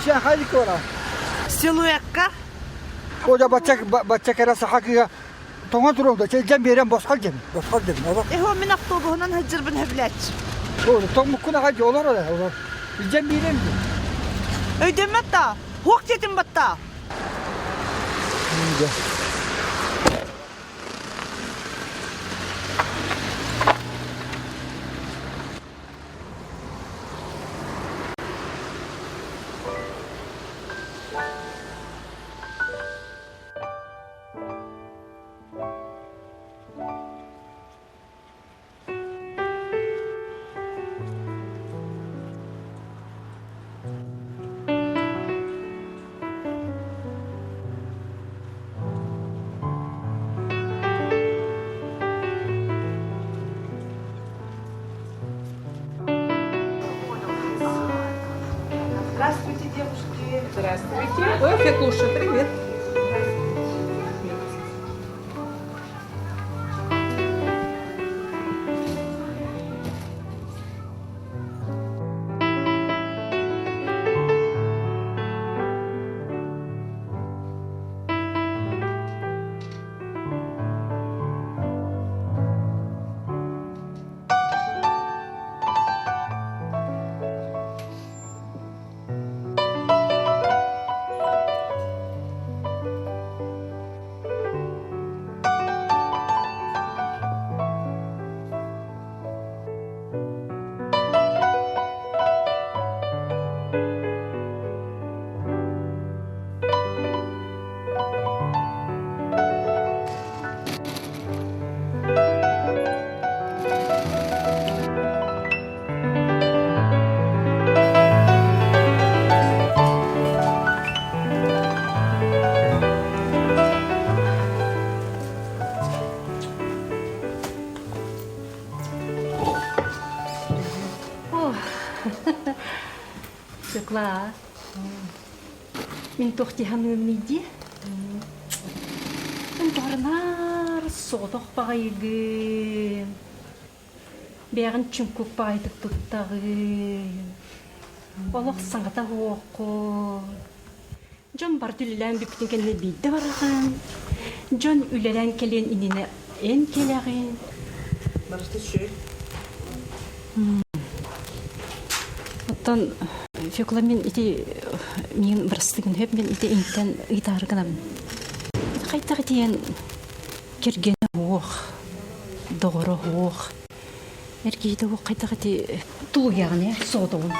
Ишахайдик ора. Силуэкка. О, бачча бачча кэрэ саха кыыһа тоҥон турар да чэйдэн биэрэн босхол дьэм босхол дьэм олор. Эһо мин автобуһунан сылдьарбын сөбүлээччи. О, тоҥмуккун аҕай дьэ олор эрэ олор. Илдьэн биэрэн дии. Өйдөммөт да, хуох диэтим батта. Дьэ. Здравствуйте, девушки. Здравствуйте. Ой, Фекуша, привет. Фекла, мин туох дии саныыбыный дии? Ынтарынаар соҕотох баҕайыгын. Бэйэҕин чуҥкук баҕайытык туттаҕын. Олох саҥата суоххун. Дьон барыта үлэлээн бүппүтүн кэннэ биирдэ бараҕын. Дьон үлэлээн кэлиэн иннинэ эн кэлэҕин. Барыта үчүгэй. Оттон Фекла мин ити миин бырастыгын хөп мин ити интэн ыйытаары гынабын. Хайдах диэн кэргэнэ суох, доҕоро суох. Эр киһитэ суох хайдах ити тулуйаҕын ээ соҕотоҕун.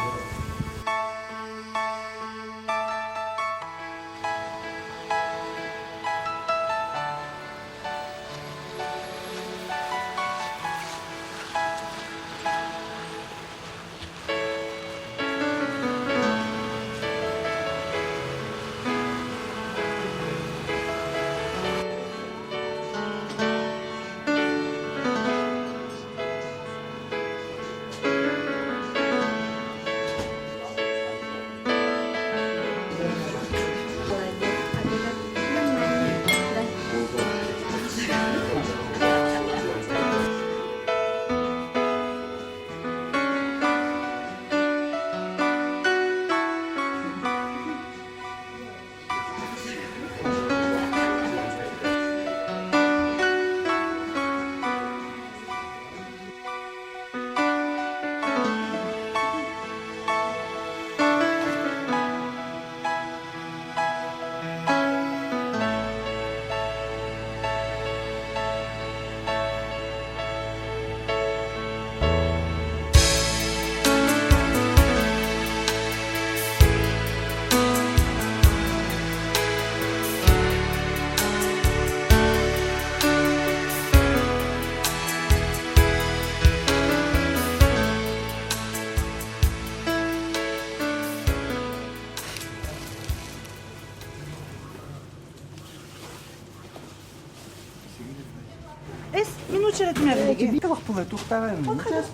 Эс, мин учеретмерлиги. Табах була тухтаҕын.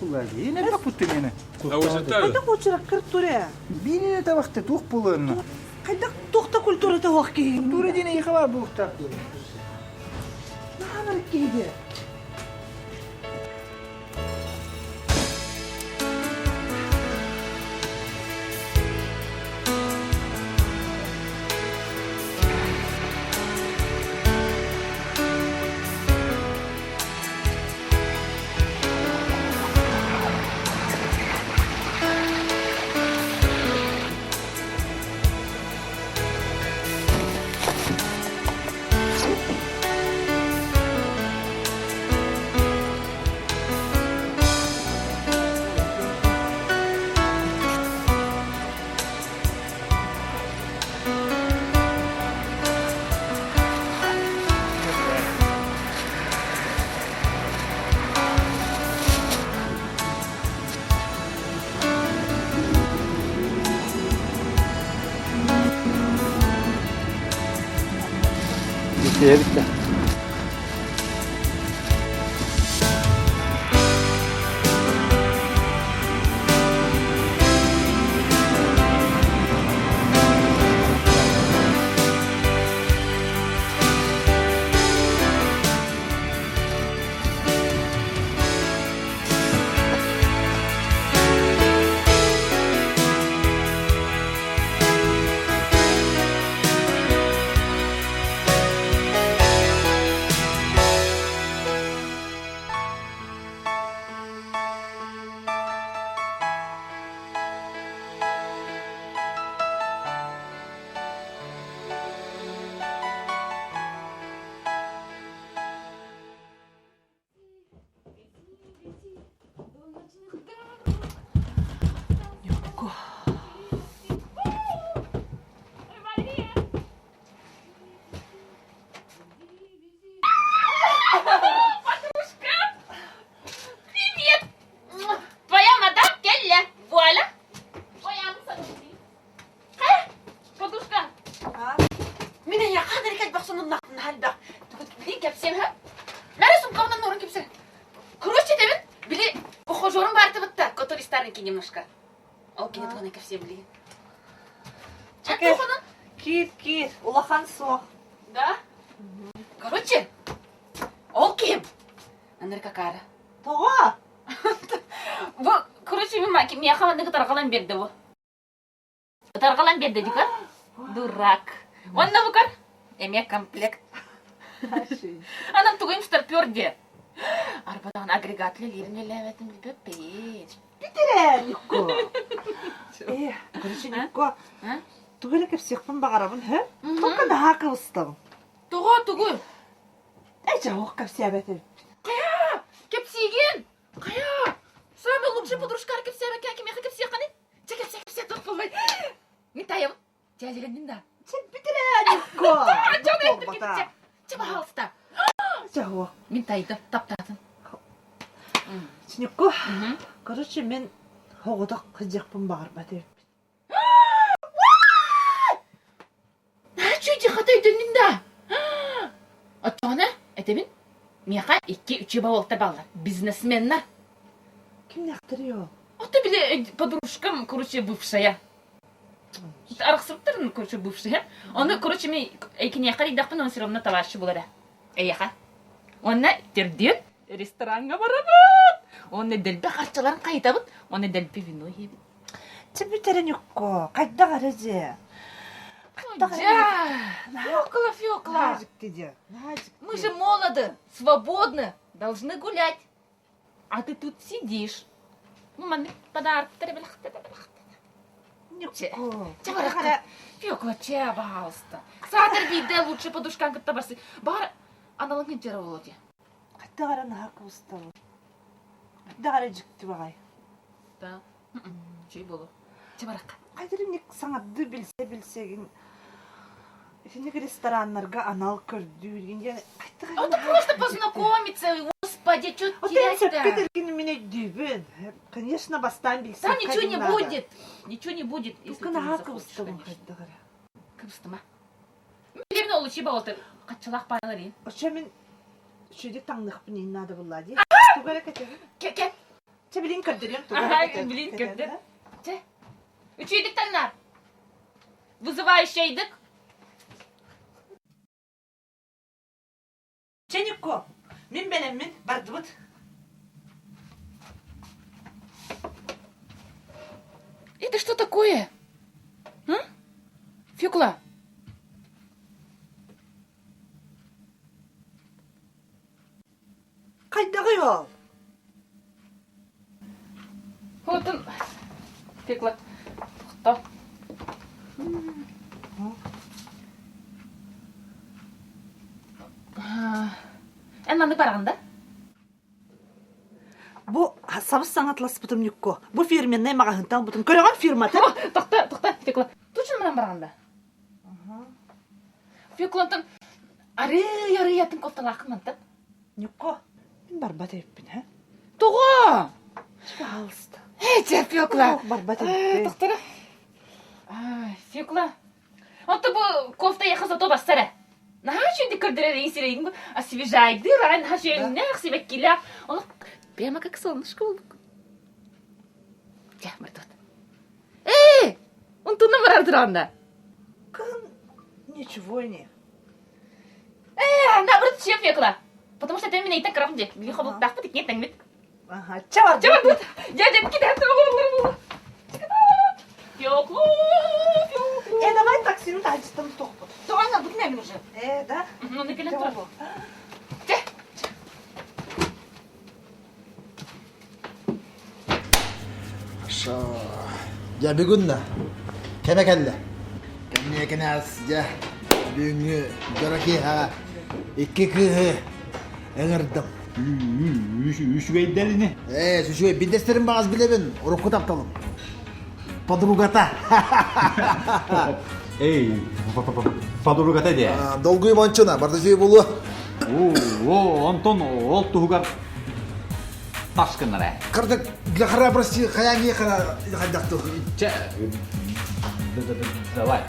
Була. Ене табах мені. Хайдах учераккар туре? Биинине табахты тух булуонна. Хайдах тухта культура туох киһи? Культура диэн эйиэхэ баар буолуохтаах дуо? Наһаа киһи Билсиһэбит да. Подружка! Привет! Твоя мадам кэллэ. Вуаля! Подружка! Мин эйиэхэ ханна элбэх сонуннаахпын элбэх. Билин кэпсиэм һэ? Мэрэ сумкабынан нуорун кэпсэ. Короче, этэбин, били ухажерум баартыбытта, который старенький немножко. Ол кини туһунан кэпсиэм билигин. Чэ, Киир, киир, улахан суох. Да? Короче, ол ким? Аныр какара. Тоҕо? Бу, короче, мин миэхэ маннык ытарҕалан биэрдэ бу. Ытарҕалан биэрдэ дика. Дурак. Онно букар эмиэ комплект. Анан тугуйм старпер диэ. Арбадаҕын агрегат лиирин үлэлээбэтин билбэппин. Бүтэрээ, Никко. Э, короче, Никко, тугу эрэ кэпсиэхпин баҕарабын, һэ? Только наһаа кыбыстабын. Тоҕо тугу? Э, дьэ, ох, кэпсээбэт эбиппин. Хайа, кэпсиигин! Хайа, самый лучший подружкар кэпсээбэккэ кимиэхэ кэпсиэххиний? Чэ, кэпсээ, кэпсээ, туох буоллай? Мин таайабын. Дьээдьэлэнним да. Чэ, бүтэрээ, Никко! Чэ, чэ, пожалуйста. Чэ, о. Мин тайдым, таптаатын. Никко, короче, мин оҕотох сылдьыахпын баҕарбат эбиппин. Чүчи хата өйдөннүм да. Оччоҕуна этэбин, миэхэ икки үчүгэй уолаттар бааллар, бизнесменнар. Кимнээхтэрий ол? Ото били подружкам, короче, бывшая. Арахсыбыттарын, короче, бывшая. Ону, короче, мен киниэхэ рийдэхпин, он все равно товарищ булара. Эйиэхэ. Уонна тердиэн рестораҥҥа барабыт. Уонна дэлби харчыларын хайытабыт. Уонна дэлби вино иһэбит. Чэ бүтэрэ Ньукко, хайдах эрэ дьэ. Хайдах эрэ. Фёкла, Фёкла. Мы же молоды, свободны, должны гулять. А ты тут сидишь. Ну, маннык подарктары Ньукко. Чэ, барахара. Фёкла, чэ, пожалуйста. Саатар биирдэ лучше подушкаҥ кытта барсы. Баҕар, аналыҥ дьара буолуо Хайдах эрэ наһаа кыбыстабын. Хайдах эрэ дьикти баҕайы. Да. Үчүгэй буолуо. Чэ барахха. Хайдах инник саҥардыы билсэ-билсэгин итинник рестораннарга анал көрдүүр диэн хайдах Это просто познакомиться, господи, что Вот эн сөпкө терять-то? этэргин мин өйдүүбүн. Конечно, бастаан Там билсиэххэ ничего не надо. будет. Ничего не будет, если Только ты не наһаа захочешь, кыбыстабын конечно. хайдах эрэ. Кыбыстыма. Билебин ол учи болтыр. Хаччылаах пааларын. Оччо мин үчүгэйдик таҥныахпын иһин наада буолла дии. Тугу эрэ кэтэбин. Кэ-кэ. Чэ билин көрдөрүөм тугу Ага, эрэ кэтэбин. билин көрдөр. Чэ. Үчүгэйдик таҥнаар. Вызывающайдык. Чэ Никко, мин бэлэммин, бардыбыт. Это что такое? М? Фёкла. Хайдаҕый ол? Отун Фёкла. Тохто. Эн маннык бараҕын да? Бу сабыс саҥатласпытым Ньукку. Бу фирменнай маҕаһыынтан ылбытым. Көрөҕүн фирматын? Тохто, тохто, Фёкла. Точно манан бараҕын да? Фёклантан арый-арый атын кофталааххын мантан. Ньукку, мин барбат эбиппин, һэ? Тоҕо? Пожалуйста. Эй, чэ, Фёкла. Барбат эбиппин. Тохтора. Фёкла. Онто бу кофта ехал зато бассара. Наһаа үчүгүйдик көрдөрөр эйин сирэйиҥ бу освежайдыыр аҕай наһаа үчүгэйнээх сибэккилээх. Олох прямо как солнышко буолбуккун. Дьэ, мартот. Ээ, унтунна барар тураанда. Кыһын ничего не. Ээ, наоборот, чем Фекла. Потому что ты меня и так кырафын дьэ. Били хобултаахпыт иккиэн тэҥмит. Ага, чэ бар. Чэ барбыт. Дьэ, дьэ, китээн Феклу, Феклу. Э, давай таксины таһдьыттан тохпут. Тоҕо бут мин уже. Э, да? Ну, не кэлэн турар. Чэ. Хорошо. Дьэ бүгүн да кэмэ кэллэ. Кэмниэ кэнээс дьэ бүгүҥҥү дьоро киэһэҕэ икки кыыһы ыҥырдым. Үчүгэйдэр ини. Ээ, үчүгэй бидэстэрин баҕас билэбин, урукку тапталым. Подругата. Эй, подругата диэ. Долгуй мончуна, барда үчүгэй буолуо. Оо, онтон ол туһугар тас гыннар ээ. Кырдык, для храбрости хаян хайдахтыл. Чэ, давай.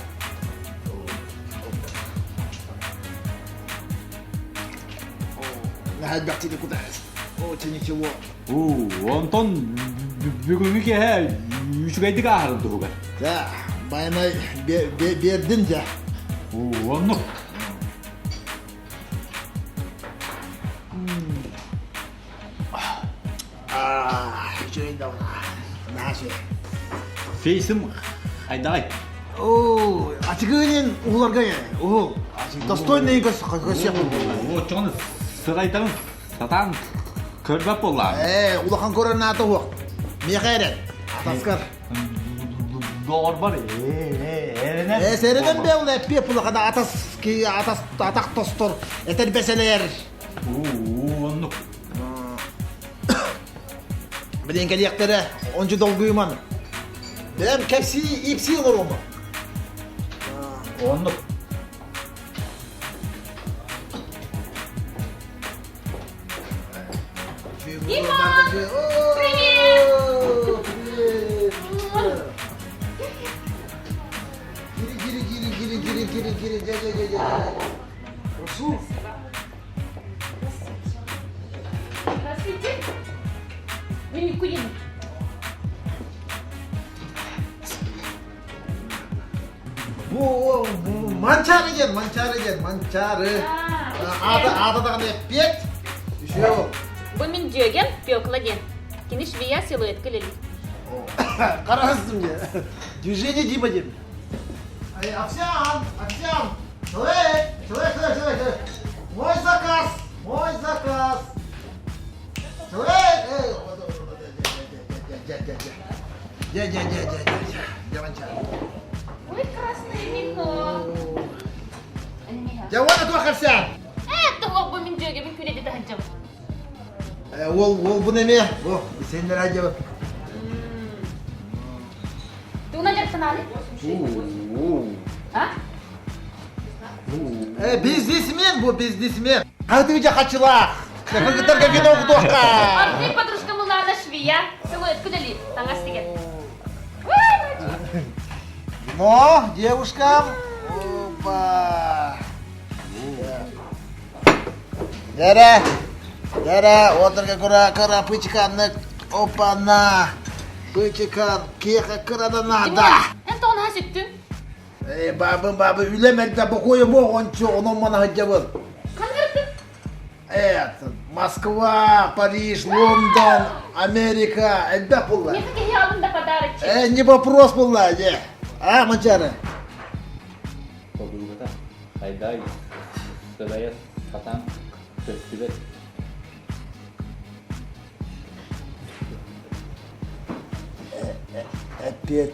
Хайдахтыны куда? Очень ничего. Уу, онтон бүгүҥҥү киэһэ үчүгэйдик ааһарын туһугар. Да, байанай биэрдин дьэ. Уу, оннук. Үчүгэй да наһаа үчүгэй. Фейсим хайдаҕай? Оо, ачыгыынын уһуларга уһул. Достойный көсүөх Оо, оччоҕуна сырайтарын сатаан көрбөт буоллаҕым. Ээ, улахан көрөр наата уһуох. Миэхэ эрэн. Атаскар. Доҕорбор эрэнэн. Ээ, сэрэнэн бэ ол эппиэ пулахада атас атас атах тостор, этэр бэсэлэр. Уу, оннук. Билин кэлиэхтэрэ, ончу долгуйуман. Бэм кэпсии, ипсии олоруома. Оннук. Дима! Привет! Гири, гири, гири, гири, гири, гири, гири, гири, гири. Прошу. Здравствуйте. Вы не курим. Бу Манчары диэн, Манчары диэн, Манчары. Аата аата даҕаны эппиэт. Үсүө ол. Бу мин дьүөгэм Фёкла диэн. Кини швея силуэтка үлэлиир. Хараһыстым диэн. Движение Дима диэн. Овсян, Овсян, человек, человек, человек, человек. Мой заказ, мой заказ. Человек, эй, дя, дя, дя, дя, дя, дя, дя, Ой, красное вино. Дьэ, уонна туох кэпсээн? Ээ, тоҕо бу мин дьүөгэбин күнэди таһыдьабын. Ол, ол бу неме, бу, сеннер айдьабын. Тугунан дьарыктанаалы? А? Э, бизнесмен бу, бизнесмен. Хатыжа хачылаах. Кыргыттарга вино кутуохха. Ардыы подружка Мулана швея. Силуэт күнэли, таҥас тигэр. Вино, девушкам. Опа. Дәрә, дәрә, отырга кура кыра пычканны. Опа-на. Пычкан, кеха кырада надо. Эн тоҕо сүттүн? Э, бабы, бабы, үлэмэрдэ бокуойу моҕончу, онон мана сылдьабын. Ханнырдын? Э, Москва, Париж, Лондон, Америка, элбэх булла. Миэхэ киһи алын да подарочек. Э, не вопрос булла, не. А, Манчары? Подругата хайдай сырайа сатаан көстүбэт. Эппиэт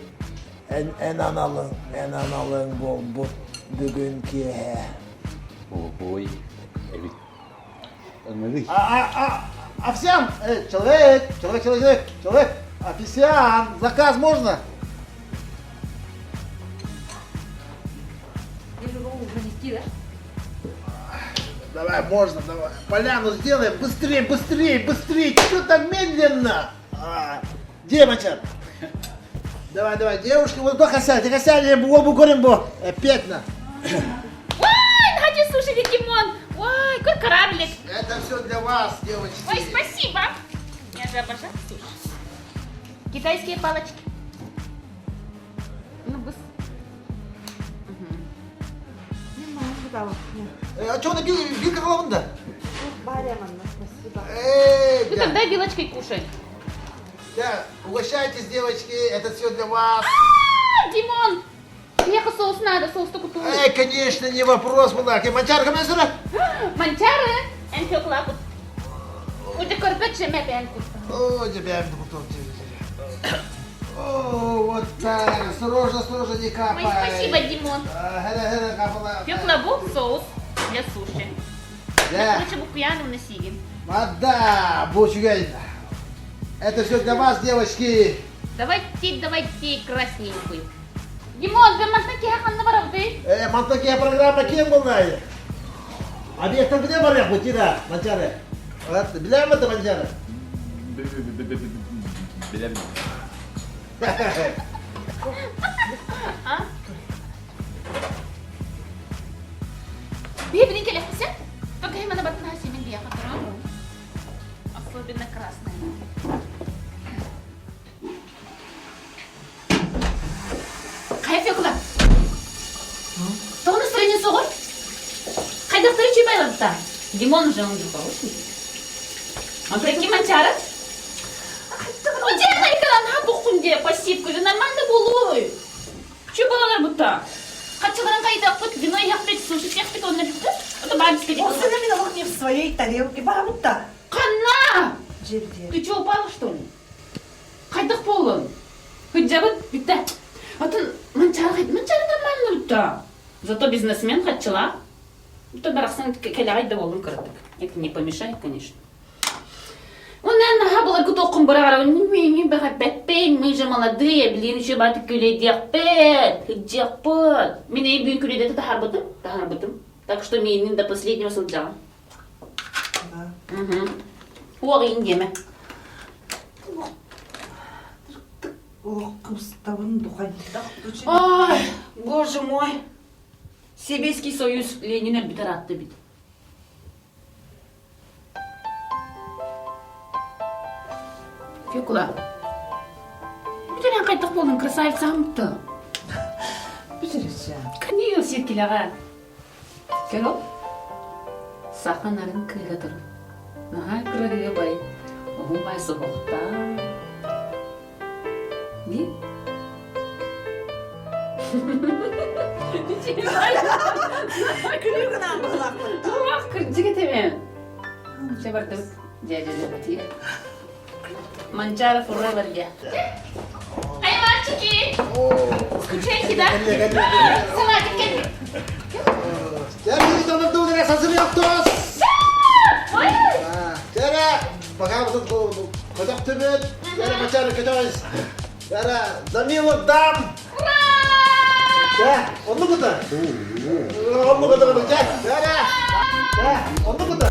эн, эн аналыҥ, эн аналыҥ буолбут бүгүн киэһэ. Ой, эбит. Ыҥырый. А, а, а, Овсян, э, человек, человек, человек, человек, человек, официант, заказ можно? Давай, можно, давай. Поляну сделаем, быстрее, быстрее, быстрее. Что так медленно? А, Демочка. Давай, давай, девушка, вот только сядь, тихо сядь, я бу көрөн бу. Опять на. Ой, хочу суши. вас, девочки. Ой, спасибо. Я же обожаю суши. Китайские палочки. Ну, быс. А что на вилка головында? Баря манна, спасибо. Эй, Ну тогда вилочкой кушай. Да, угощайтесь, девочки, это все для вас. А, Димон, мне соус надо, соус только ту. Эй, конечно, не вопрос, мулак. Манчарка мен Манчары, эн феклапут. Уже корпет жеме бен О, тебя О, вот так. Осторожно, осторожно, не капай. Ой, спасибо, Димон. Фекла Феклабу соус для суши. Да. Лучше бы пьяным на сигин. Вода, бучугай. Это все для вас, девочки. Давайте, давайте красненькую. Димон, вы мантаки ханна барабды? Э, мантаки программа кем был на? Объектом где барях бутира, манчары? Билем это манчары? Билем. А? Бие билин келехписен? Только химана батна симин бия Особенно красная. Хайа Фекла? Тоҕо настроение суоҕуй? Хайдахтары үчүй байланта? Димон уже он же хороший. Он такие манчары? Удиэ пассивка же нормально буолуой. Чү балалар бутта? Хачыларын кайдахпыт, вино иһэхпит, суши сиэхпит, онно бүттэ. Это бабушка Ол мин олох не в своей тарелке баабытта. Ханна! Дьиэбитигэр. Ты что, упала, что ли? Хайдах буоллуҥ? Хыджабыт бүттэ. Атын манчары манчары нормально бүтті. Зато бизнесмен хачыла. Это барахсан кэлэҕэй да буоллун кыратык. Это не помешает, конечно. Онон наһаа былыргы тоққун быраҕара бэҕэппэппин, мы же молодые, блин, еще баты күлэдиэхпит, хыдьиэхпит. Мин эй бүгүн күлэдэтэ таһаарбытым, таһаарбытым. Так что миинин до последнего сылдьаҕын. Да. Уоҕ диэмэ. Олох кыбыстабын духайдах. Ай, боже мой. Советский Союз Ленин өлбүтэ ыраатта эбит. Фекла. Бүтэрэн хайдах буоллуҥ, красавица амты. Бүтэрече. Книга сиркилэҕэ. Кэл Саха нарын кыыһа турар. Наһаа кыраһыабай, оһуобай суһуохтаах. Дии? Күлүү гынан быһылаахпытта. Туох кырдьык этэмин. Чэ бардыбыт. Дядя Лептия. Манчара forever дьэ. Ай, мальчики! Скучаете, да? Салатик кэлли. Чэ, сасырыахтос! Ой! Чэрэ, пока көтөхтүбүт. Чэрэ, мачары көтөҕүс. Чэрэ, за милых дам! Ура! Чэ, оннук кута. Оннук кута, чэ, чэрэ. Чэ, оннук кута.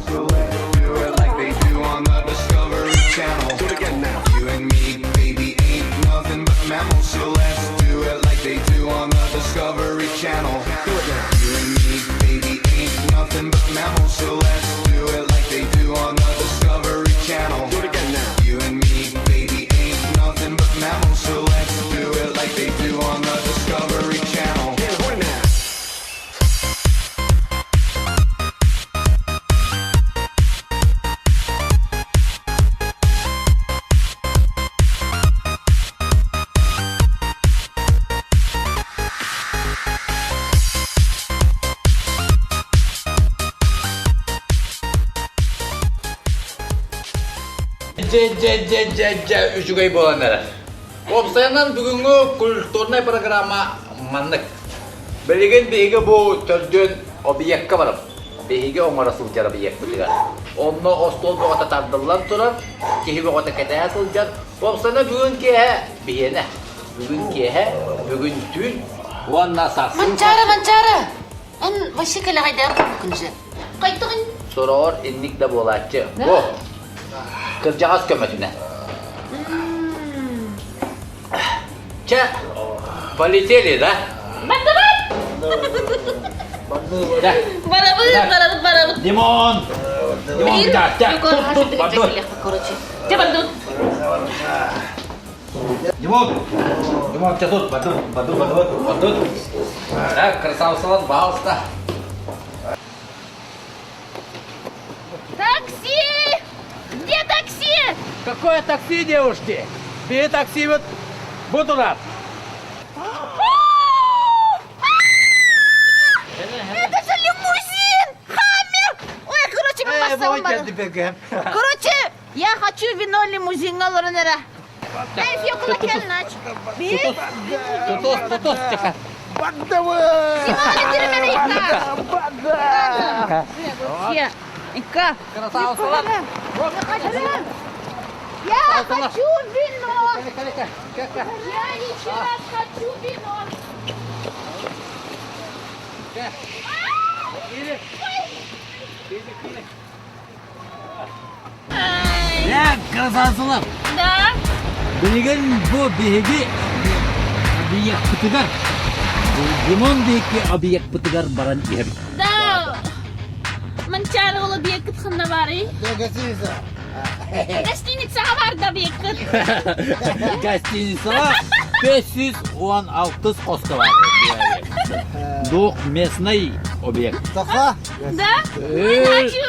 So let's do it like they do on the Discovery Channel. Do it again now. You and me, baby, ain't nothing but mammals. So let's do it like they do on the Discovery Channel. Do it now. You and me, baby, ain't nothing but mammals. So let's do it like they do on the Discovery Channel. Do it again now. You and me, baby, ain't nothing but mammals. So let's do it like they do on the Discovery Channel. Get horny now. Дьэ, дьэ, дьэ, дьэ, дьэ, үчүгэй буолан эрэр. Уопсайынан бүгүҥҥү культурнай программа маннык. Билигин биһиги бу төрдүөн объекка барып, биһиги оҥоро сылдьар объекпытыгар. Онно остуол бөҕөтө тардыллан турар, киһи бөҕөтө кэтэһэ сылдьар. Уопсайынан бүгүн киэһэ биһиэнэ. Бүгүн киэһэ, бүгүн түүн уонна сарсын Манчары, Манчары! Эн вообще кэлэҕэйдээх курдуккун же. Хайдыгын? Сороҕор инник да буолааччы. Бу кырдьаҕас көмөтүнэн. Чэ, полетели, да? Бардыбыт! Да. Барабыт, барабыт, барабыт. Димон! Короче. Те бардут. Димон, Димон, тебя тут, бардут, бардут, бардут, бардут. Так, красавцалар, пожалуйста. Такси! Где такси? Какое такси, девушки? Бери такси, вот, буду рад. Это же лимузин! Хаммер! Ой, короче, мен бастабын Короче, я хочу вино лимузинга олорон эрэ. Эй, Фёкла, кэл нач. Тутус, тутус, тихо. Ика. Я хочу вино! Я еще раз хочу вино! Я красавцалар. Да? Билигин бу биһиги объекпытыгар Димон диэки объекпытыгар баран иһэбит. Да. Манчаары ол объеккыт ханна баарый? Гостиница. Гостиницаҕа бар да объеккыт. Гостиницаҕа 516 хоско бар. Двухместный объект. Тоха? Да? Хочу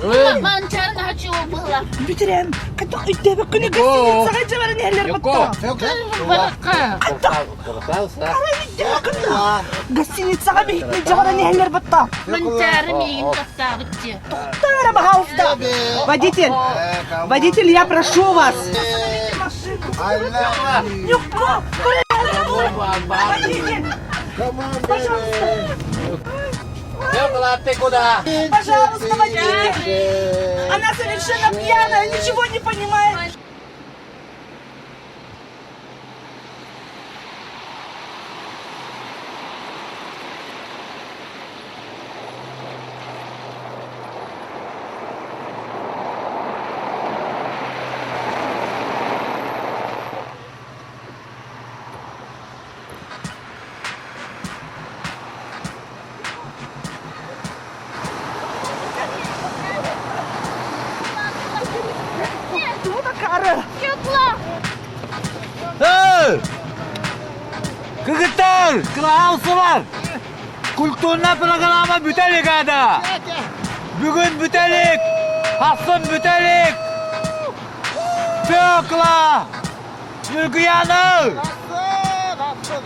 Манчаары хочу было. Бүтүрэн, хайдах өйдөөбөккүнү гостиницаҕа дьабарын иһэллэр батта. Гостиницаҕа биһикни дьабаран иһэллэр батта. Манчаары миигин таптаабыт дии. Тара, пожалуйста. Водитель, водитель, я прошу вас. Нюкко, водитель, пожалуйста. Фёкла, ты куда? Пожалуйста, водитель. Она совершенно пьяная, ничего не понимает. Фёкла! Эй! Кыргыттар! Кыраалсылар! Культурная программа бүтэлик ада! Бүгүн бүтэлик! Ахсын бүтэлик! Фёкла! Ньургуяна!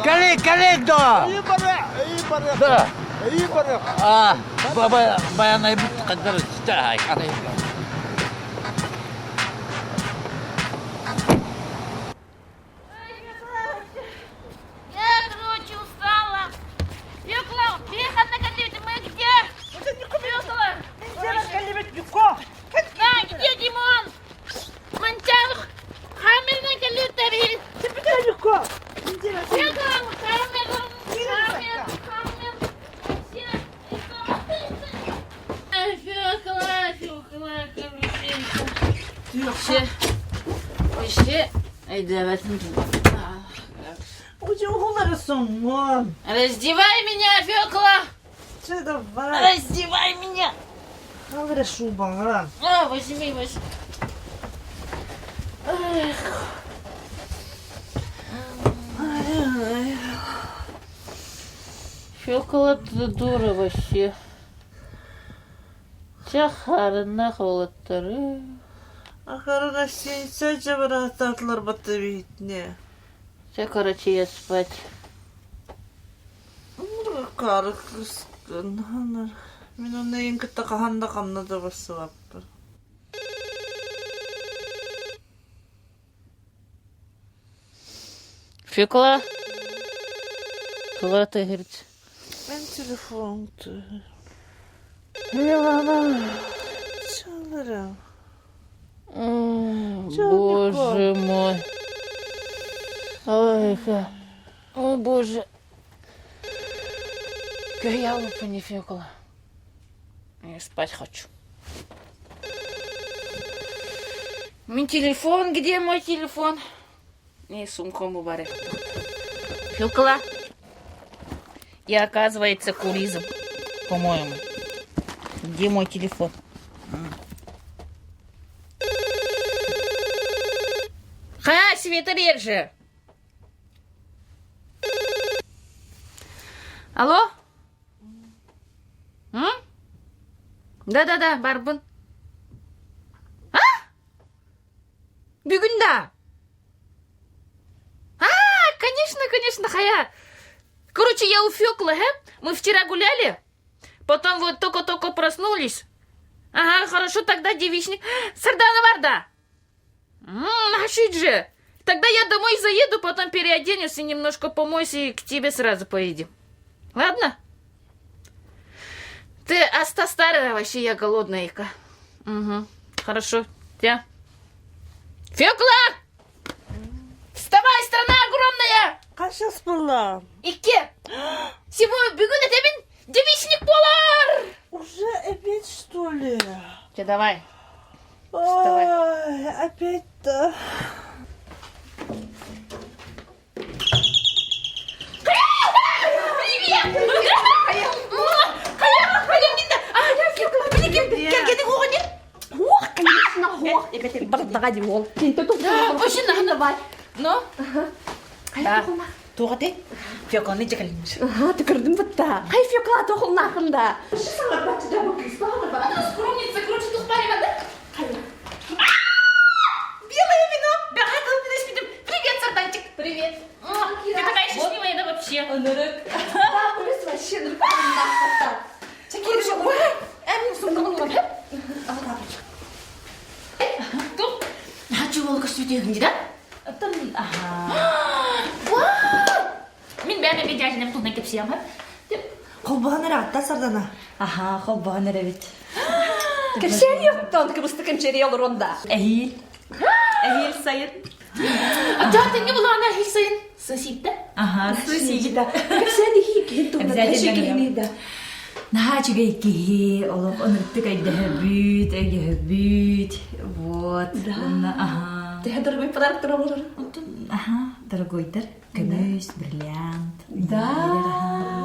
Кэлик, кэлик да! Да. А, баба, баянай бут каддар Я, короче, устала. Фёкла, ханна кэллибит, мы где? Фёкла! Да, где Димон? Манчар, Хаммерынан кэллибит Фёкла, Хаммер, Хаммер, Хаммер. Фёкла, Фёкла, короче. Вообще, вообще, ай, давай. Раздевай меня, Фёкла! Давай. Раздевай меня! Хорошо, баран. А, возьми, возьми. Эх. Фёкла, ты дура вообще. Чэ харыннах уолаттары. Ахара гостиница дьабараатаатылар батта биһитне. Все, короче, я спать. Кары кыскын. Мин онно эйин кытта хаһан да ханна да барсыбаппын. Фёкла? Тула ты, говорит. Мен телефон Чалырым. Боже мой. Ой, о боже. Я не Фёкла. Я спать хочу. Мой телефон, где мой телефон? И сумка мубарек. Фёкла. Я, оказывается, куризм, по-моему. Где мой телефон? Ха, Света реже. Алло? М? Да-да-да, барбын. А? Бүгүн да? А, конечно, конечно, хая. Короче, я у Фёклы, э? Мы вчера гуляли, потом вот только-только проснулись. Ага, хорошо, тогда девичник. Сардана Варда! М, же! Тогда я домой заеду, потом переоденусь и немножко помоюсь и к тебе сразу поедем. Ладно? Ты оста старая, вообще я голодная. Ика. Угу. Хорошо. Я. Фёкла! Вставай, страна огромная! Хас буолла? Икки! Сегодня бүгүн этэбин девичник буолар! Уже опять что ли? Че, давай. Вставай. Ой, опять-то. Привет! Ох, конечно, ох. Вообще давай. Ну? Да. Туғаты? Фёкланы жекеліміз. Ага, түкірдім бітті. Қай Фёкла тоқылнақында? Скромница, короче, тут парень, да? Белое вино! Привет, Сарданчик! Привет! Ты такая счастливая, да, вообще? Да, плюс вообще Тут? А чего ол көстүтегіңді, да? Мин бәрі мен жажынам туһунан кэпсиэм Холбоһон эрэ атта Сардана. Аха, холбоһон эрэ бит. Кэпсээн yoктон кыбысты кэмчери олоронда. Эһиил. Эһиил сайын. Ата не была она сайын соситта. Аха, сусита. Кэпсээн ихи киһин туһунан Обязательно кэпсээн да. Наһаа үчүгэй киһи, олох ынырыктык өйдөһөбүт, өйдөһөбүт. Вот. Уонна, аха. Тэһэ дорогой подарок тура болор. Аха, дорогойдар. Көмүс, бриллиант. Да.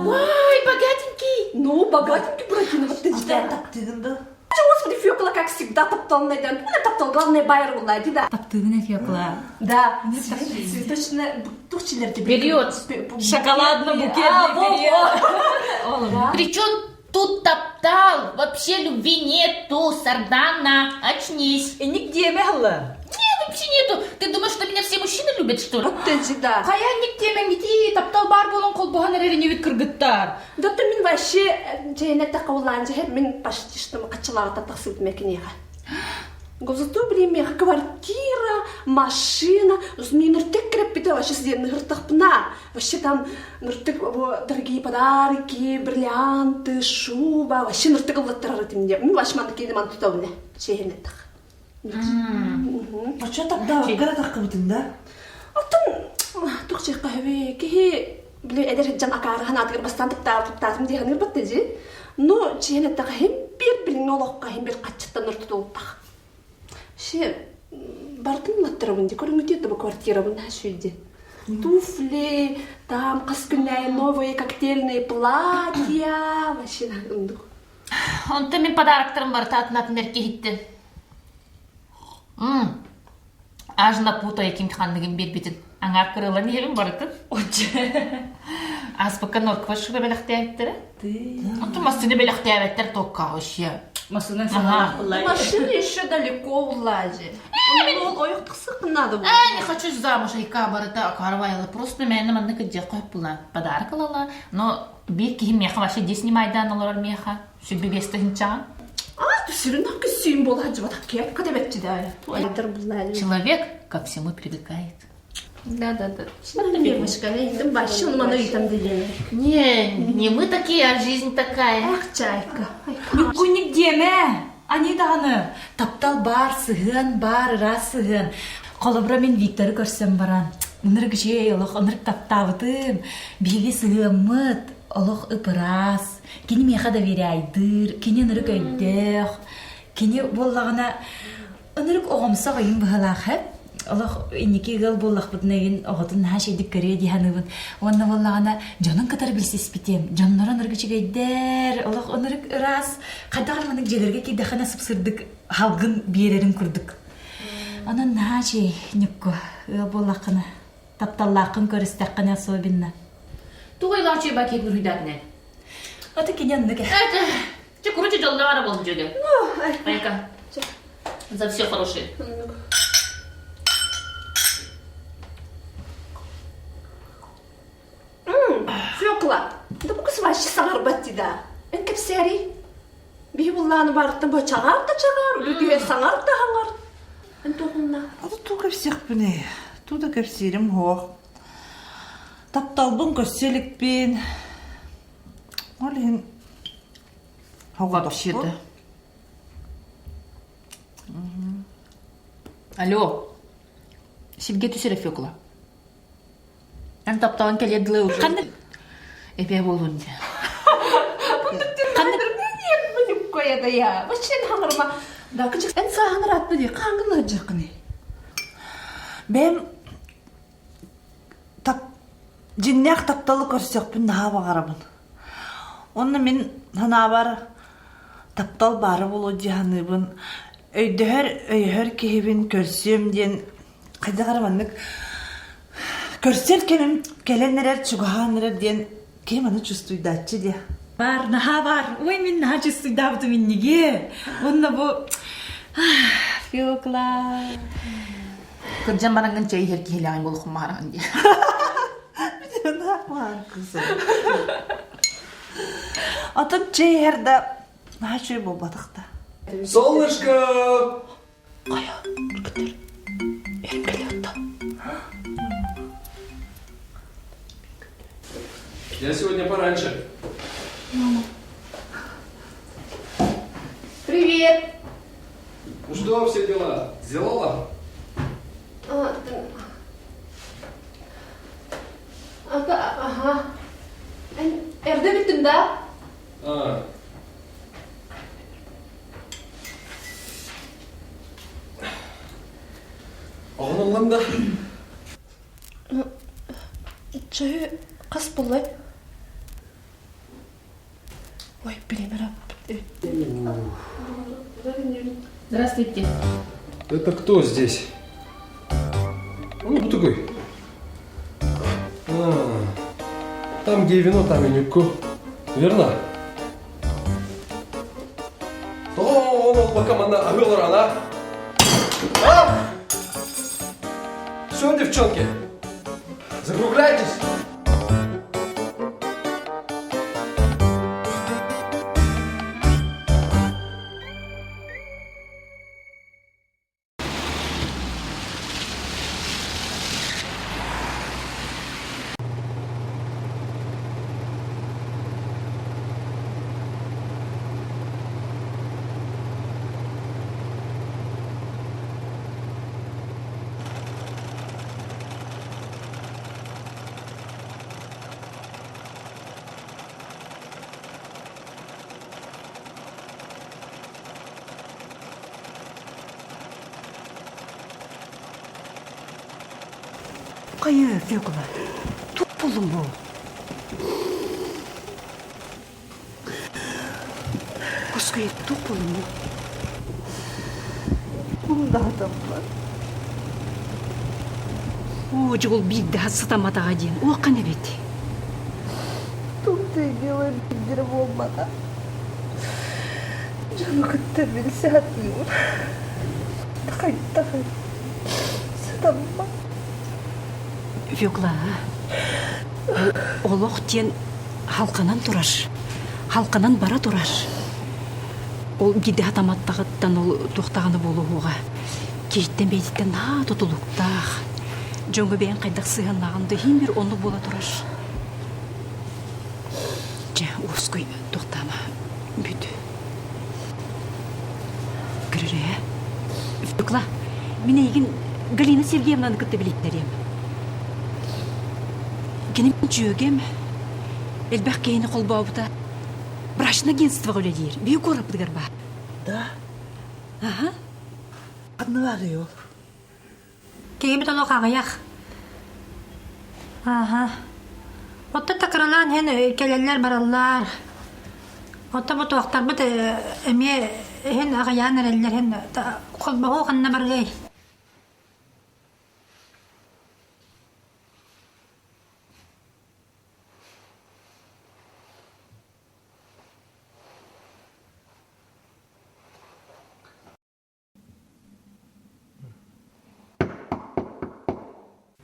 Ой, богатенький. Ну, богатенький Буратино, вот ты Ата таптыгын да. Господи, Фёкла, как всегда, таптал найден. Ну, таптал, главное, байер была, да. Таптыгын Фёкла. Да, цветочная, тухчилерди. Период. Шоколадно-букетный период. Причем тут топтал? Вообще любви нету, Сардана. Очнись. И нигде мелла. Не, вообще нету. Ты думаешь, что меня все мужчины любят, что ли? Вот ты да. Хайа никтемен ити таптал бар болон холбоһон эрэр инибит кыргыттар. Да ты мин вообще жээнэ такаулаан жэхэ мин почти что качалаата тахсыбыт мэкиниэхэ. Зато, блин, меха квартира, машина, мен ныртык кирэппитэ вообще сиден ныртахпына. Вообще там ныртык дорогие подарки, бриллианты, шуба, вообще ныртык ыллаттарар этим Мен вообще манды кейде ман тутабын чээнэ тах. А что тогда? Кара тахкыбытын да? Оттон тух чехка хөбе кихи били эдер жан акары ханатыгыр бастан таптаа таптаатым дии ханыр батты жи. Но чээнэ тах хим бир билин олохка хим бир качыттан ныртутултах. Ше бардым латтарабын ди көрүңүтү бу квартирабын шүйде. Туфли, там кыз күннәй новые коктейльные платья, вообще ындык. Онто мин подароктарым бар таатын атын киһиттин. М. Аж напутай ким ханныгын бербитин. Аңар кырылан иһебин барытын. Аспакка норква шуба белэхтээбиттэрэ. Онто массыны белэхтээбэттэр токка вообще. Масынан Ага. Машина еще далеко улади. Ол ойықтықсық надо было. Э, не хочу замуж, айка барыта карвайла. Просто мені манны кыджа қойып була. Подарок алала. Но бир кихи меха вообще десни майдан олар меха. Сүбі бесті хинча. А, түсірін ақ сүйін бола жыбат кеп кадебетчи да. Человек ко всему привыкает. Да, да, да. Девушка, вообще мана үйтем деген. Не, не мы такие, а жизнь такая. Ах, чайка. Нүккүнник диэмэ. Ани даҕаны. Таптал бар, сыһыан бар, ыраас сыһыан. Холобура мин Викторы көрсөн баран. Ынырык үчүгэй олох, ынырык таптаабытым. Биһиги сыһыаммыт, олох ып-ыраас. Кини миэхэ доверяйдыыр, кини ынырык өйдөөх. Кини буоллаҕына ынырык оҕомсох ыйын быһалаах хэп. Олох инники ыал буоллахпытына игин оҕотун наһаа шейдик көрүө дии саныыбын. Уонна буоллаҕына дьонун кытары билсиспитим. Дьонноро ынырык үчүгэйдэр, олох ынырык ыраас. Хайдах эрэ маннык дьиэлэргэ киирдэххинэ сып-сырдык халгын биэрэрин курдук. Онон наһаа үчүгэй Ньукку ыал буоллаххына, тапталлааххын көрүстэххинэ особенно. Тугу илааччы бакет уруйдаатынэ? Аты кини оннук э. Чэ, короче, дьоллоох эрэ буолун дьүөгэ. Айка. За все хорошее. Фёкла, да бу кыз вообще саҥарбат дии да. Эн кэпсээрий. Биһи буллааны барыттан бу чаҕар да чаҕар, үлүтүһэ саҥар да хаҥар. Эн туохунна? Аты туу кэпсиэхпиний? Туу да кэпсиирим суох. Тапталбын көрсө иликпин. Ол иһин Вообще-то. Алло. Сиргэ түсэрэ Фёкла. Эн тапталын кэлиэр дылы уже. Ханнык? Эпэ буолун дии. Ханнык? Ньуккуйа да я. Вообще хаҥырма. Да, кычык эн сааһын ыраатта дии. Хаангын ыһыдьыаххыный? Бэйэм тап дьиннээх тапталы көрсөхпүн наһаа баҕарабын. Онно мин санаабар таптал баара буолуо дии саныыбын. Өйдөһөр, өйөһөр киһибин көрсүөм диэн хайдах эрэ маннык көрсөр кэмим кэлэн эрэр, чугаһаан эрэр диэн киһи маны чувствуйдааччы диэ. Бар, наһаа бар. Ой, мин наһаа чувствуйдаабытым инниги. Уонна бу Фёкла. Кырдьан бараҥҥын чэй иһэр киһилээҕиҥ буолуоххун дии. Атын чэй иһэр да наһаа үчүгэй буолбатах да. Солнышко! Хайа, көтөр. Эрим кэлиотта. Я сегодня пораньше. Мама. Привет! Ну что, все дела? Сделала? А, ага. Эрдэ бүттүм да? А. Оҕон да? Чөйү хас буллай? Ой, блин, Здравствуйте. Это кто здесь? Ну, кто такой? А, там, где вино, там и нюку. Верно? О, пока мана рана. А! Все, девчонки, закругляйтесь. Хайа, Фёкла, туох буллуҥ бу? Кускай, туох буллуҥ бу? Умнаатаммар. Оо, дьол биирдэ сытамматаҕа диэн, уоххан эбит. Том-то и дело биирдэрэ буолбата. Дьону кытта билсэ сатыыбын. Хайдах сытаммат. Фёкла, олох диэн халканан турар. Халканан бара турар. Ол биирдэ сатаматтаҕыттан ол туохтаҕына буолуоҕа. Киһиттэн бэйэтиттэн наһаа тутулуктаах. Дьоҥҥо бэйэҥ хайдах сыһыаннааҕын да иһин бир оннук буола турар. Дьэ, уоскуй, туохтаама, бүт. Көрөрөө. Фёкла, мин эйигин Галина Сергеевнаны кытта билиттэриэм. Кини дьүөгэм элбэх киһини холбообута брачное агентствоҕа үлэлиир. Биһи куораппытыгар баар. Да? Аха. Ханна баарый ол? Киһибит олох аҕыйах. Ааһа. Оттон такыралаан иһэн кэлэллэр бараллар. Оттон бу туохтарбыт эмиэ иһин аҕыйаан эрэллэр иһин холбоһуу ханна барыай?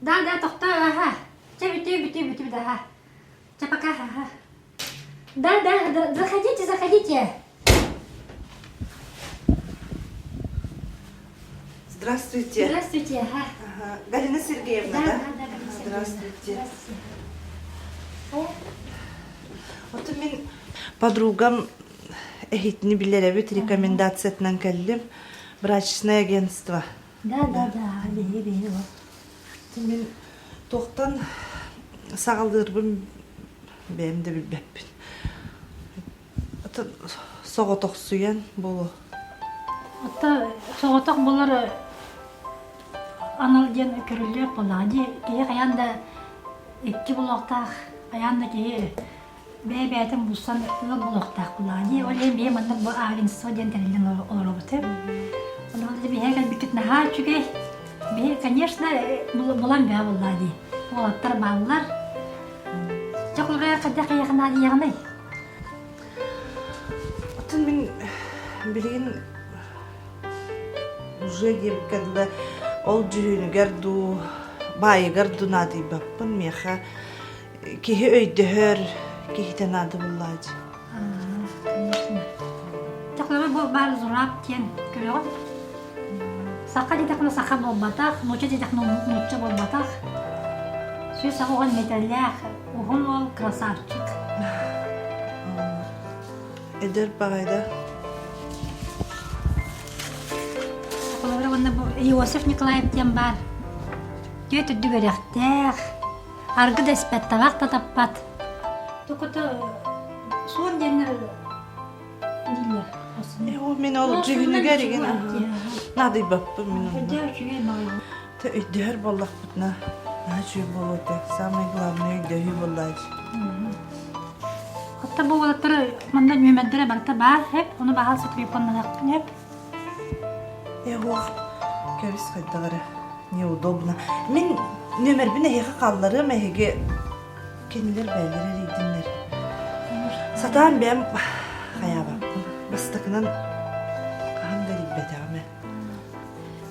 Да, да, тохтоо, аха. Чэ, бүтүө, бүтүө, бүтүө, да, аха. Чэ, пока, аха. Да, да, заходите, заходите. Здравствуйте. Здравствуйте, ага. Ага. Галина Сергеевна, да? Да, да, Галина Сергеевна. Здравствуйте. Вот мин подругам эһитини билэрэбит рекомендациятынан кэллим. Брачное агентство. Да, да, да, биһи биһи Мин туохтан саҕалыырбын бэйэм да билбэппин. Соҕотохсуйан буолуо. Оттон соҕотох буолар анал диэн көрүллүөх буоллаҕа дии. Киһи хайаан да икки буолуохтаах, хайаан да киһи бэйэ-бэйэтин булсан ыал буолуохтаах буоллаҕа дии. Ол иһин биһи маннык бу агентство диэн тэриллэн олоробут. Онон биһиэхэ кэлбиккит наһаа үчүгэй. Биһи, конечно, булан бөҕө буоллаҕа дии. Уолаттар бааллар. Чэ, холобура, хайдах эйиэхэ наадыйаҕыный? Оттон мин билигин уже диэбиккэ дылы ол дьүһүнүгэр дуу, баайыгар дуу наадыйбаппын. Миэхэ киһи өйдөһөр киһитэ наада буоллааччы. Конечно. Чахлары бу баар Зураб диэн көрөҕүн. Саха диэтэххинэ саха буолбатах, нуучча диэтэххинэ нуучча буолбатах. 180 миэтэрэлээх уһун уол красавчик. Эдэр баҕайда. Холобура уонна бу Иосиф Николаев диэн баар. Түөрт үрдүк үөрэхтээх, аргы да испэт, табах да таппат. Токото суон диэннэр дииллэр. Мин ол дьүһүнүгэр игин наадыйбаппын мин онно. Үчүгэй баҕайы. Өйдөһөр буоллахпытына наһаа үчүгэй буолуо этэ. Самое главное өйдөһүү буоллааччы. Хатта бу уолаттар манна нүөмэрдэрэ барыта баар хэп, ону баһаалса телефоннаһыахпын хэп. Эһуох, кэбис хайдах эрэ неудобно. Мин нүөмэрбин эһиэхэ хаалларыам эһиги кинилэр бэйэлэрэ эрийдиннэр. Сатаан бэйэм хайаабаппын. Бастакынан хаһан да эрийбэтэҕим ээ.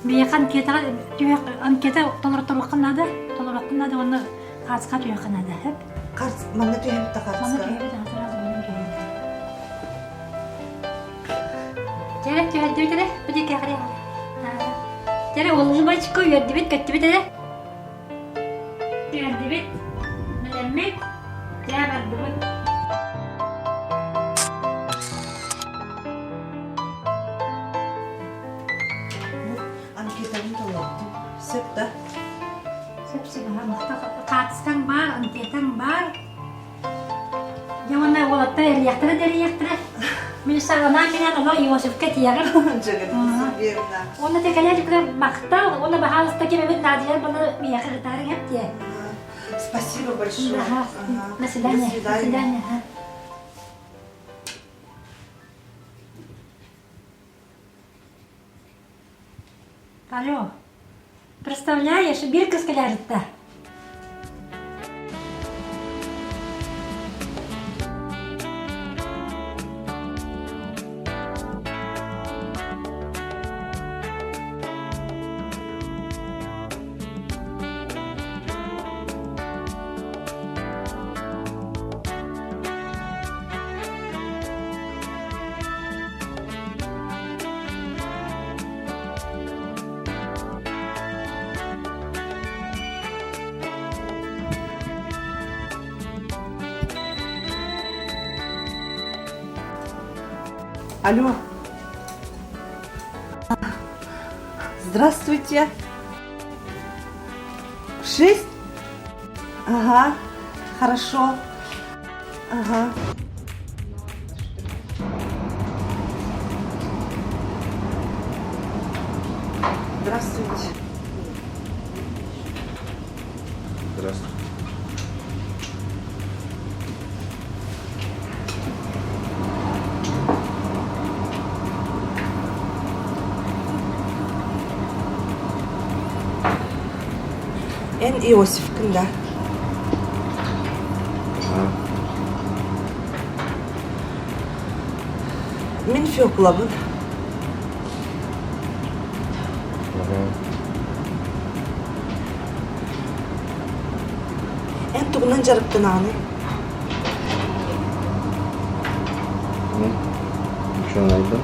Миэхэ анкетаҕа түһэх анкета толорторуохха наада, толоруохха наада уонна хааска түһүөххэ наада, сөп? Харс, манна түһэбит да харска. Манна түһэбит, сразу манна түһэбит. Чэ, түһэрдибит эрэ, бу диэки аҕырыах. Чэ, улыбочку үөрдүбүт, көттүбүт эрэ. Түһэрдибит, бэлэммит, дьэ бардыбыт. Анкетабын толордум. Сөп да? Сөп сөп Хаартыскаҥ баар, анкетаҥ баар. Дьэ уонна уолаттар эрийэхтэрэ да эрийэхтэрэ. Мин саҕалаан кэлэн ону Иосифка тиийэҕин. Верно. Уонна те кэлээчиккэ махтал, уонна баһаалыста ким эбит наадыйар буолла миэхэ ытаарыҥ эп диэ. Спасибо большое. До свидания. До свидания. Алло, представляешь, биир кыз кэлээриттэ. Алло. Здравствуйте. 6? Ага, хорошо. Ага. Здравствуйте. Эн Иосифкын да? Мин Феклабын. Эн тугунан дьарыктанаҕыный? Мин учуонайбын.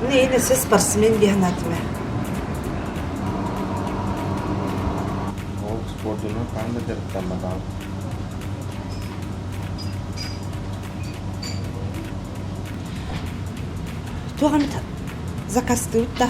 Мин эйин өссө спортсмен дии санаатым ээ. Ол спордунан хаһан да дьарыктамматаҕым. Туох эмит заказтыыбыт да?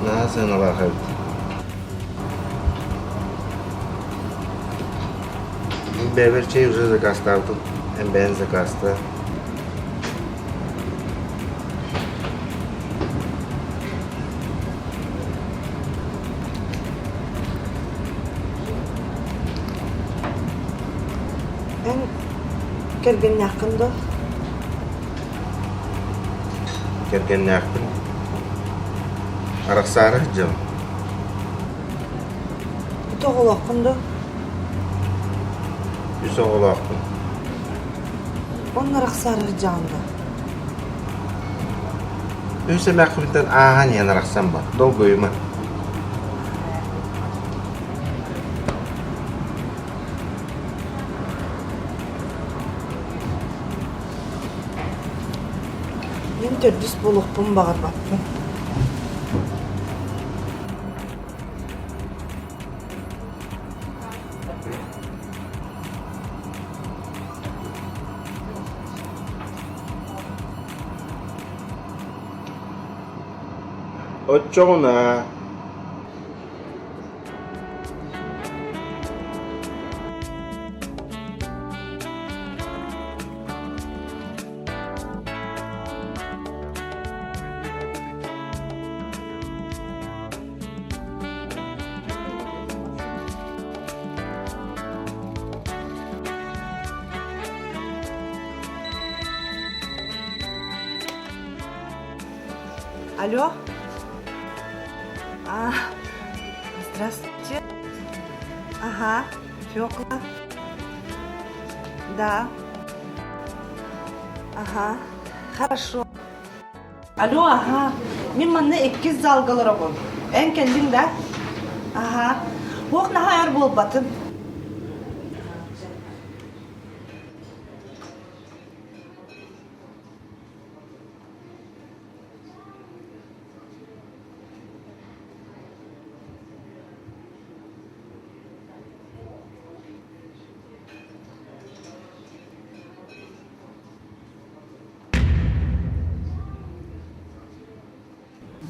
Наһаа сыаналаах эбит. Мин бэйэбэр чэй уже заказтаабытым. Эн бэйэн заказтаа. Эн кэргэннээххин дуо? Кэргэннээхпин. Арахсаары сылдьабын. Үт оҕолооххун дуо? Үс оҕолоохпун. Онно арахсаары сылдьаҕын дуо? Үс эмээххибиттэн ааһан иһэн арахсан бар, долгуйума. Мин төрдүс буолуохпун баҕарбаппын. Оччоҕуна Алло. А, здравствуйте. Ага, Фёкла. Да. Ага, хорошо. Алло, ага. Мин манна иккис залга олоробун. Эн кэллиҥ да? Ага. Уох наһаа өр буолбатым.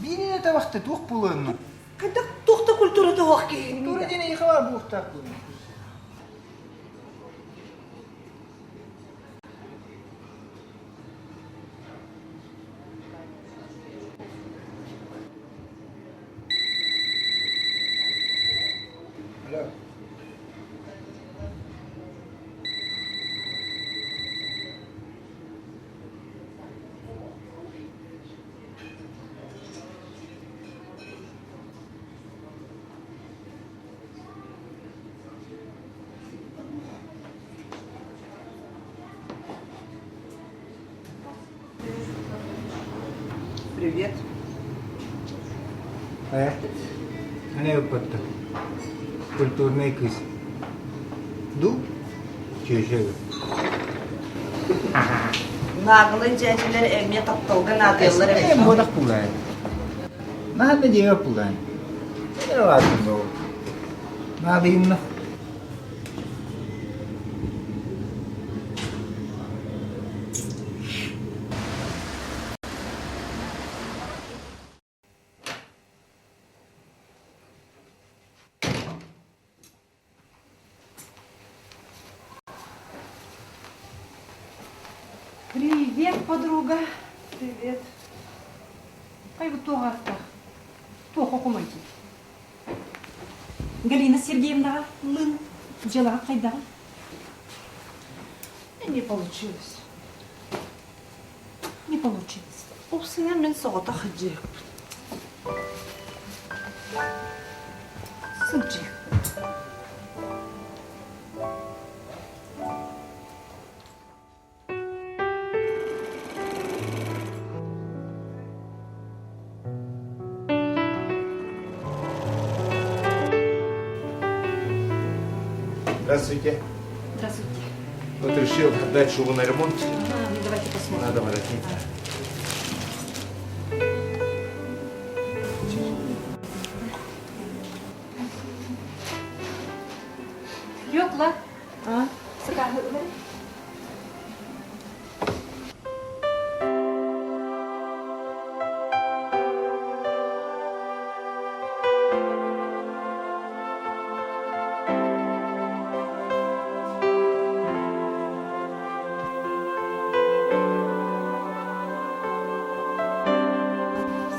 Бииринэ табахта туох буолуонну? Хайдах туох да культурата суох киһи. Культура диэн эйиэхэ баар буолуохтаах буолуо. Алло. Привет. Э, аны ыппаттар. Культурный кыз. Ду? Чүөчөгө. Наагылын дьээдьэлэр эмиэ тапталга наадыйаллар эбит. Буодах пулаай. Наһаа да диэбэт пулаай. Наадыйынна. Привет, подруга. Привет. Хайбыт туох ааттаах? Туох окумайдый? Галина Сергеевнаҕа лын дьыалаҕа хайдаҕын? Не получилось. Не получилось. Упсайан мин соҕотох сылдьыахпын. Сылдьыах. Здравствуйте. Здравствуйте. Вот решил отдать шубу на ремонт. А, ну давайте посмотрим. Надо воротник. Фёкла. А?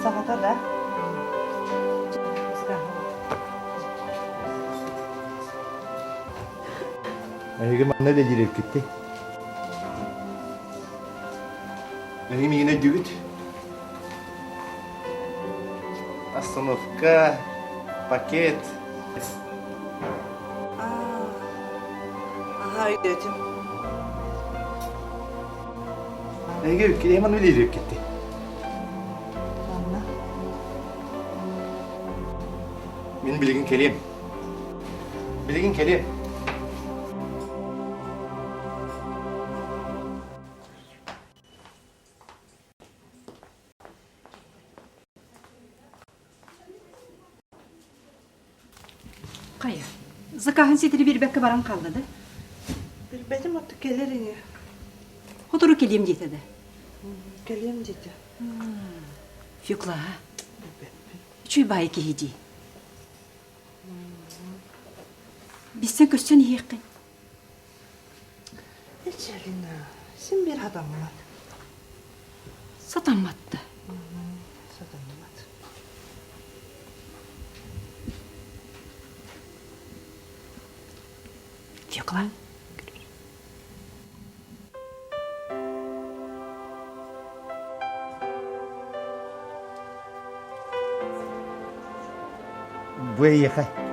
Саҕата да? Эһиги манна үлэлиир эбиккит Эһиги миигин өйдүүгүт? Остановка, пакет. Аха өйдөөтүм. Эһиги эбиккит, манна үлэлиир эбиккит Манна. Мин билигин кэлиэм. Билигин кэлиэм. Хайа, закаһын ситири биэрбэккэ баран хаалла да? Билбэтим отто кэлэр ини. Хотору кэлиэм диэтэ да? Кэлиэм диэтэ. Фекла, үчүй баайы киһи дии. Билсэн көрсөн иһиэххин. Эчэлина, син биир сатаммат. Сатаммат да. Сатаммат. Фекла. Бу эйиэхэ.